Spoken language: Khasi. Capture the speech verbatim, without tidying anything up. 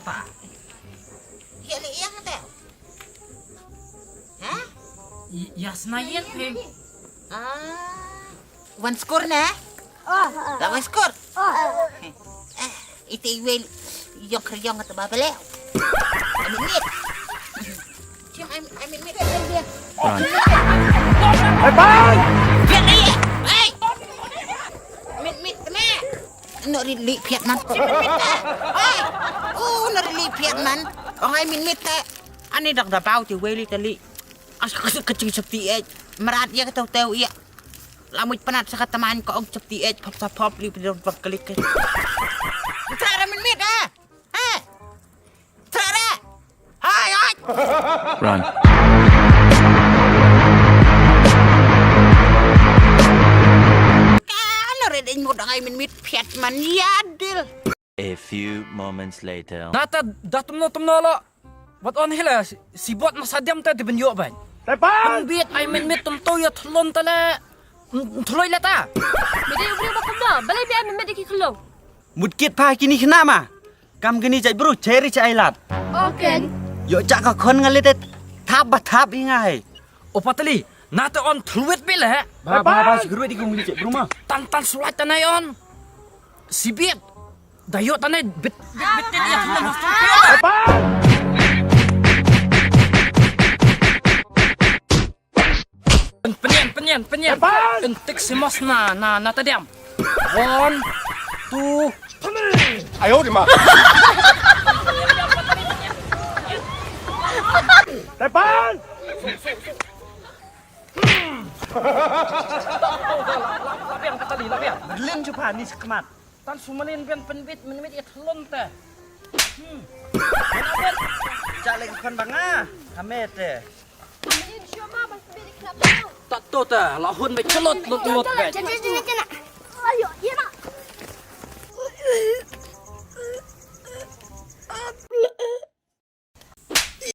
Pa. Ïa li ïa kata. Ha? I-, ïa sna ïa phi. Ah. Wan skur na? Oh. La wan skur. Oh. Eh, ite iwel yong kri yong kata babale. Amin mit. Cium amin mit. Run. Bye bye. Biar ni. Hey. Mit mit kena. No ri li piat man. Hey. Oh, no ri li piat man. Oh, hai min mit ta. Ani dak da bau ti weli tali. As ka ka ching septi eh. Merat ya ka tau tau ya. Lamuj penat sa ka teman ka ong septi eh. Pop sa pop li pidong pop klik. Tara min mit ah. Ha. Tara. Hai hai. Run. Kan red in mo dangai min mit piat man ya dil. A few moments later. Nata datum no tum no lo. Wat on hila si bot masa diam ta di ben yo ban. Tepan. Bit ai min mit tum to ya thlon ta le. Thloi la ta. Bidi ubri ba kumba. Balai bi ai min mit ki khlo. Mut kit pa kini khna ma. Kam kini jai bru cheri chai lat. Okay. Yo cha ka khon ngalit thap ba thap inga hai. O patali. Nata on thlwit bi le. Ba ba ba siguru di kung li che bru ma. Tan tan sulat tanai on. Sibit. Dayo tane bit bit bit ya. Penyen penyen penyen. Entik si mos na na na tadiam. One, two, three. Ayo di ma. Tepan. Labiang patali labiang. Berlin cuba ni sekmat. Tan sumalin bian penbit menbit ya thlon te. Hmm. Cak lagi kon banga. Ame te. Tat to te lahun be chelot lut lut be.